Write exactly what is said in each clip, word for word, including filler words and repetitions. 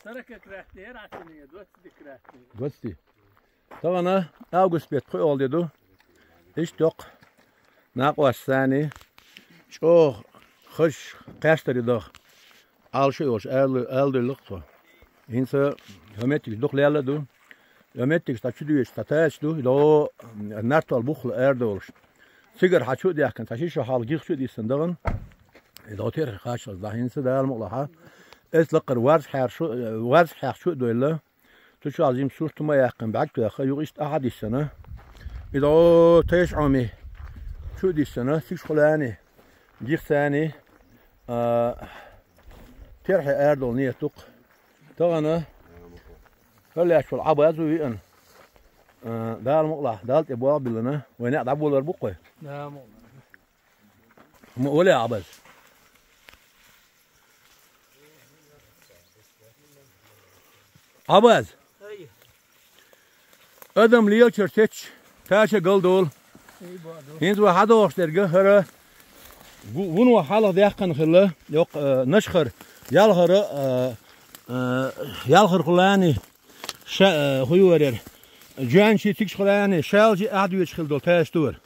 Таракакратный, ратный, двадцатикратный. Двадцать. Тагана август бетта кхоъ гӀолла де ду. Иштта йоккха накъосташца чӀогӀа хоза кхаьчтар дагӀа. Ӏалашо йолуш ала, ала девлла-кх тхо. ХӀинца йо меттигаш дукха лелла а ду. Йо меттигаш цхьа чу доьдуш цхьа тача ду. ДогӀо нартол буххала арадолуш. Цигара хьан чу а даьхкина, цхьа ши шо хьалха гих чу а диссина дагӀана. И догӀо терхи кхаччалц дӀа хӀинца Дала мукъалахьа. Эс лакхара варз хьаьр шу, варз хьех чу а дойлла. Цу чохь жима сурт ма яьккхина, бӀаьрг тоьхна, юха иштта ахьа диссина. И догӀо тайша Ӏоми чу а диссина, цигахула а, гихца а, а, терхье арадолу нийят ду-кх. Тахана хӀаллаьцчул Ӏабаз ву виъна. А, Дала мукъалахь, Далла тӀе болх биллина, вай некъ дӀаболор бу-кх вай. Ма оле Ӏабаз. Ӏабаз. Адам лелачуьра тетча, тача гал долу. ХӀинца вай хьадогӀуш дерг хӀара ву-, вуно хьалха даьккхина хилла, йоккха, а, Нашхара, ялхара, а, а, ялхархула а, ша, а, хӀун ю варера, жоьнчий цигахула а, шалжий ахьа доьдуш хилла долу тача ду хӀара.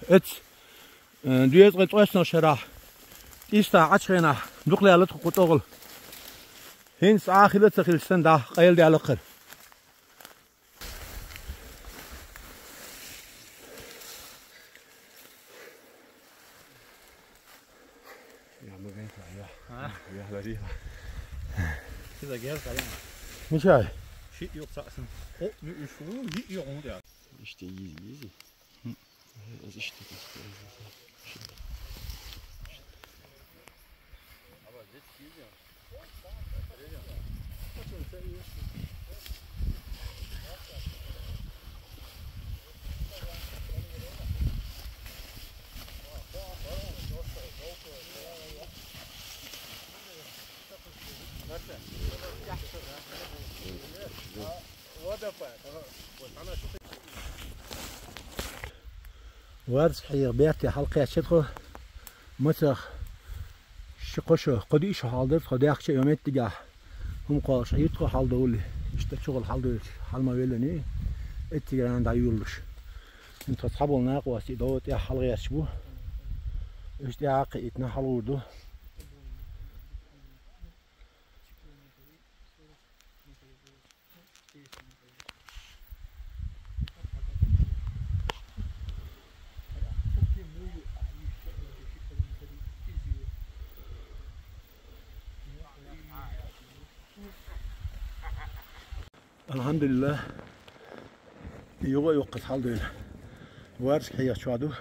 Эц, э, доьзткъе ткъоьсналгӀа шарахь, ТӀистехь Ӏачу хенахь, дукха лелла тхо кху тӀогӀал. ХӀинца цкъа а хила а ца хилча санна, дӀа къайладаьлла-кх хӀара. Я, ма гайта, я. А? Я, лариха. Киза герз а, я. Мичай? Шиъ юкъа цхьаъ сан. О, ну, уьш ву, йиъ юкъа ву, я. Иштта йизи, йизи. Хм. Э, иштта, иштта, иштта. Варз хьеха берте хьалакхаьчча тхо, мацах ши-кхо шо, кхо-диъ шо хьалдара тхо даьхкича а йо меттигехь, хӀума кхоллуш Ӏийра тхо хьалдовлий, иштта чухула хьалдоьдуш, хьала ма велланий, эттигеран дӀаюьллуш. ХӀинца тхо цхьаболу накъостий догӀу тӀехь хьалагӀерташ бу. Уьш тӀаьхьа а кхиийтина хьалгӀур ду. Алхьамдулиллах. Юха а юккъе хьалдевлла. Варз хьеха чохь ду.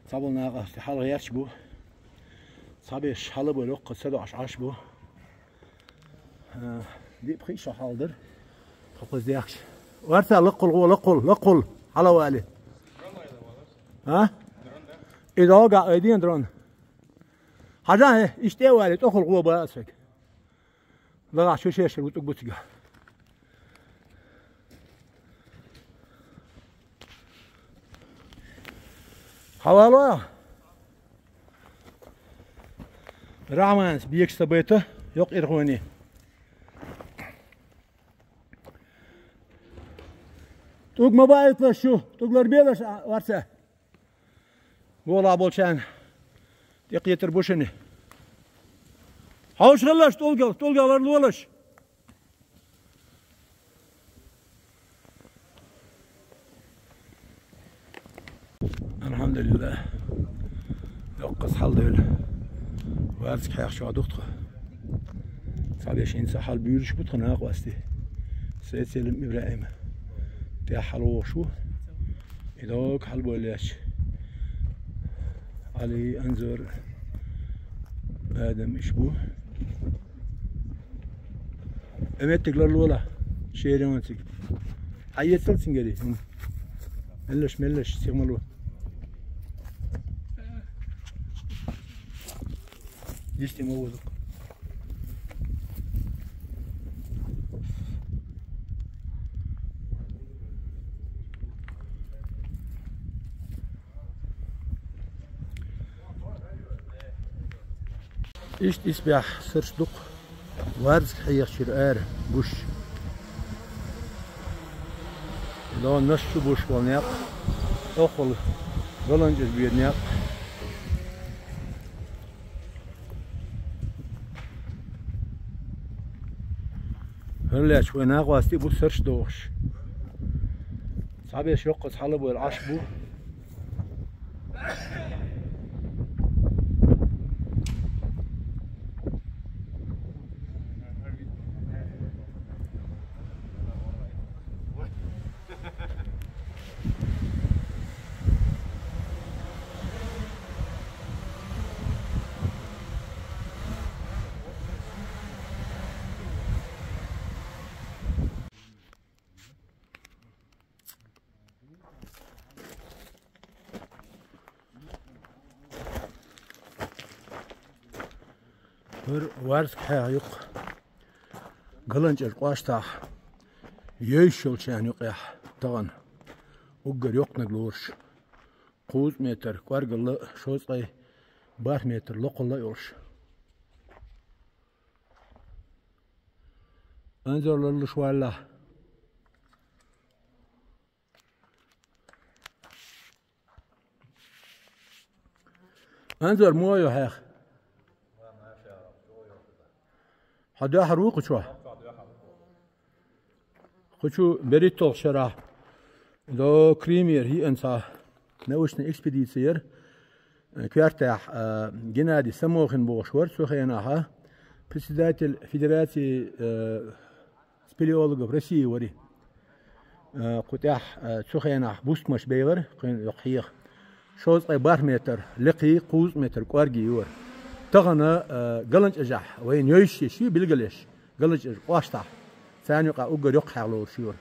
Цхьаболу накъостий хьалагӀерташ бу. Цхьаберш хьала а бара, йоккха ца доӀуш Ӏаш бу. А, диъ-пхиъ шо хьалдара. Тхо кхуза даьхкича. Варца лакхула гӀо, лакхула, лакхула. Хьала а вали. А? И догӀа айдина дрон. Хьажахьа, иштта тӀе а вали, тӀехула гӀо бан аса вайга. ДагӀахь шу шешара ву тӀуг бу цигахь. Хьавало ахьа. Рахьманас бекаш ца байта, йоккха ирхоне. ТӀуг ма баийталаш шу, тӀуг ларбелаш, а, варца. Волахь болчарна тӀекхетар бу шуна. Хьовш хилалаш, тӀулгал, тӀулгал ларлолаш. Алхьамдулиллах. Йоккхаза хьалдевлла. Варзиг хьехча ду тхо. Цхьаберш хӀинца хьалабуьйлуш бу тхан накъостий. Сайд-Селим, ИбрахӀим тӀехь хьалавогӀуш ву. И догӀу хьалабойла лаьтташ. Ӏали, Анзор, Адам иш бу. Э, меттиг ларлолахь, шерон цига. Хьаэцал цуьнгаре. Меллаш, меллаш, сигмало. Дисте ма вузу. Иштта исбаьхьа сурт ду-кх Варзга хьехачуьра ара гуш. Дона наш чу буш бола некъ, тӀехула ГаланчӀожа бера некъ. ХӀара лаьтташ вай накъостий бу сурт дохуш. Цхьаберш йоккхаза хьалабойла Ӏаш бу. ХӀара Варзга хьеха ю-кх ГаланчӀожа кӀоштахь йовзаш йолчарна юкъехь тахана уггар йоккханиг лоруш. Кхузткъа метр кӀоргалла а, шовзткъе бархӀ метр локхалла а йолуш. Анзор ларлуш валлахь. Анзор, муха ю хьех? Хьо дуьхьал ву кху чохь? Кху чу берхӀитталгӀачу шарахь до Крымера йиъна цхьа научная экспедиция яра. Коьртехь, а, Геннадий Самохин бохуш вара цу хенахь, а, председатель Федерации, а, спелеологов России вара. А, кху тӀехь, а, цу хенахь бустамаш бевара, кхуьнан йоккха хьеха. Шовзткъе бархӀ метр лекхий, кхузткъа метр кӀоргий ю хӀара. Тахана, а, ГаланчӀожахь вайна йовзаш йолуш ю билгалъеш, ГаланчӀожа кӀоштахь. Царна юкъахь уггар йоккха хьеха лоруш ю хӀара.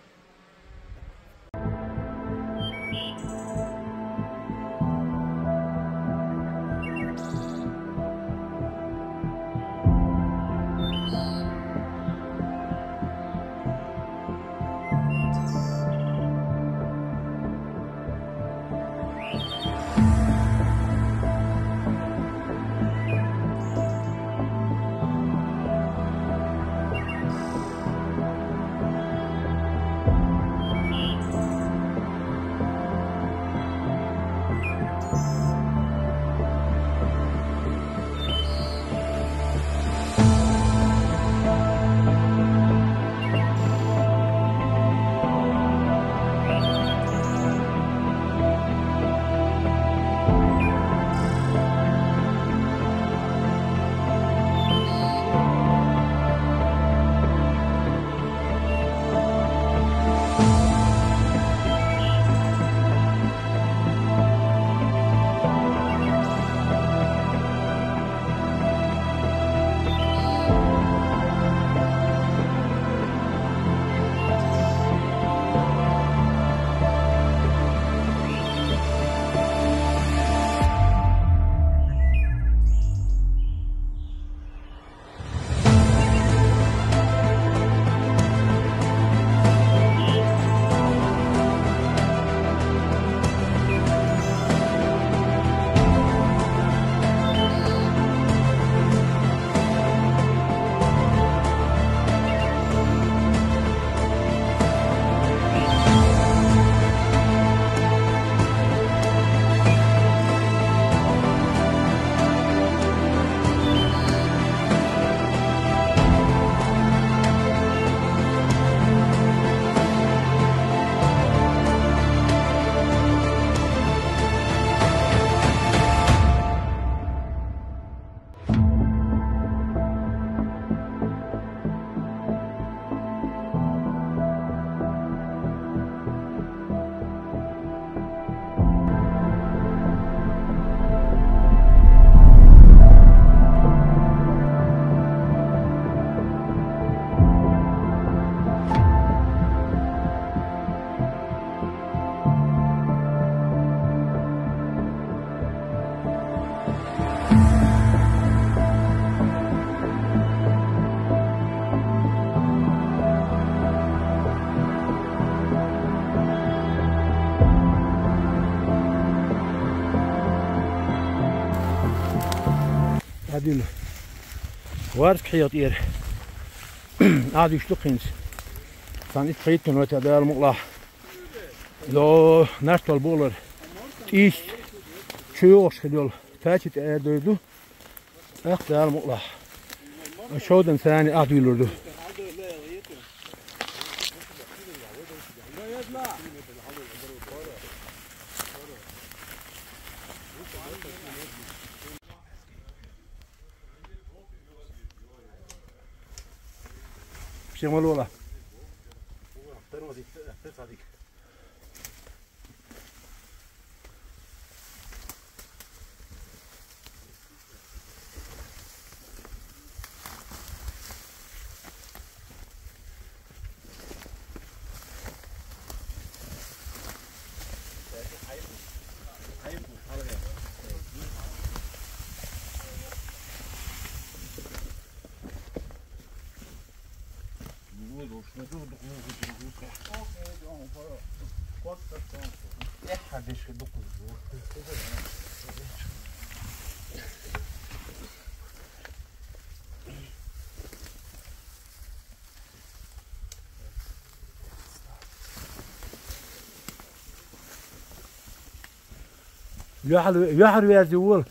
Адина. Варск хьеха тӀера. Ӏадуьйш ду хӀинца. Цхьана итт-пхийтта минот я, Дала мукъалахь. Ло, Нартал бухалара. ТӀийста чу йогӀуш хила йолу. Тачи тӀе арадойр ду. ТӀаккха Дала мукъалахь. Шовдан царна Ӏадуьйлур ду. Пшемалула. Юьхьар, юьхьар верзе вула.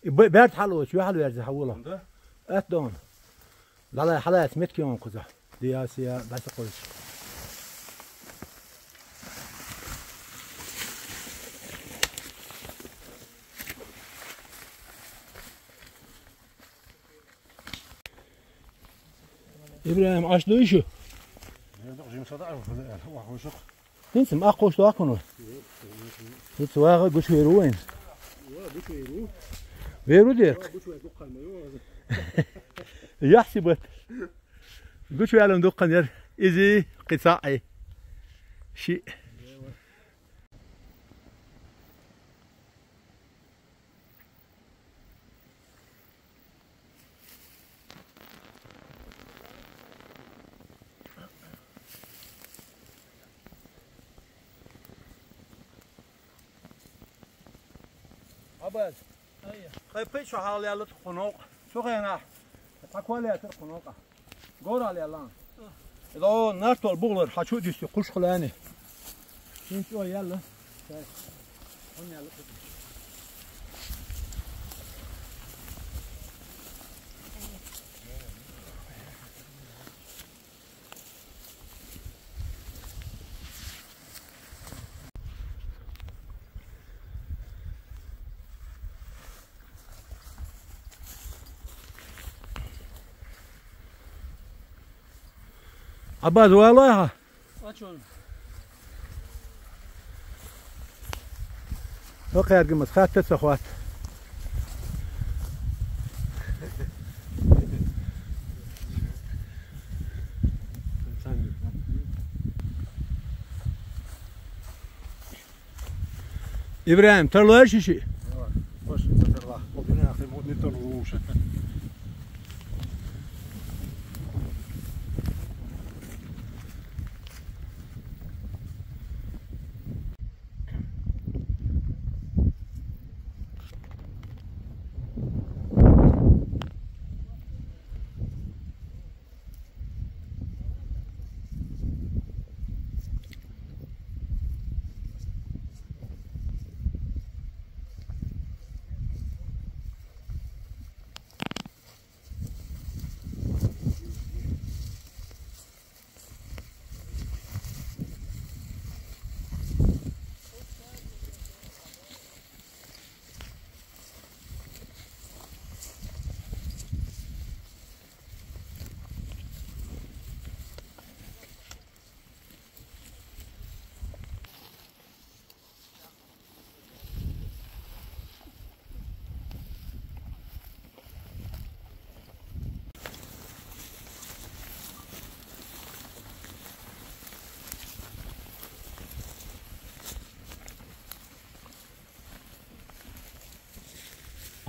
И б-, берд хьалоцу, юьхьар верзе хьан вула. Атта дона. Далай хьалаца метки он кхуза. Диасия даса кхуза. ИбрахӀим, Ӏаш дуй шу? ХӀинца ма акхуш дохкуну. ХӀинца ваха гучувер ву вайн. Вер ву дерг. Яхси бат. Гучувеллун дуккхан яр. Изи, кхин цхьаъ. Ши. Абаз. Айя. Кхай пхи чу хьалаяьлла тхуна новкъа. Цу хенахь цхьа кол яцара тхуна новкъа. Горал яьлла. Эдо Нартол бухалара хьан чу а дуьсти кхушхалани. Хин чӀо яьлла. Хьун яьлла. Абаз валаха. Ачун. Хокхаьргамас хатта ца хват. ИбрахӀим, тарлой ши шиъ?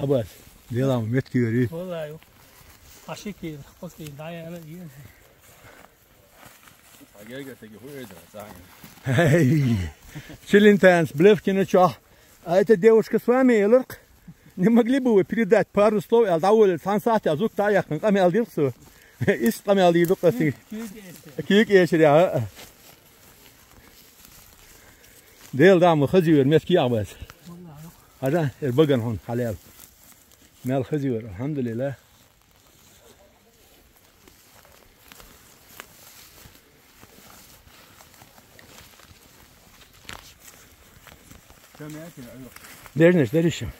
Абаз, делам меткири. Валлай, ашики, окей, да, я, я. Эй, Челентанс, Блевкина чо. А эта девушка с вами, Элырк? Не могли бы вы передать пару слов, аьлла, дӀаволла, цхьан сахьте зук дӀаяьккхина, къамаьл дира-кх цо. Иштта къамаьл дийр ду-кх ас. Куьйга эшар. Куьйга эшар, яхь. Дела дама хаза йора, мел кхы а бац. Хьажа, эр багана хьона хьалаьлла. Мел хаза йора, алхьамдулиллахӀ. Дежнаш дари шу.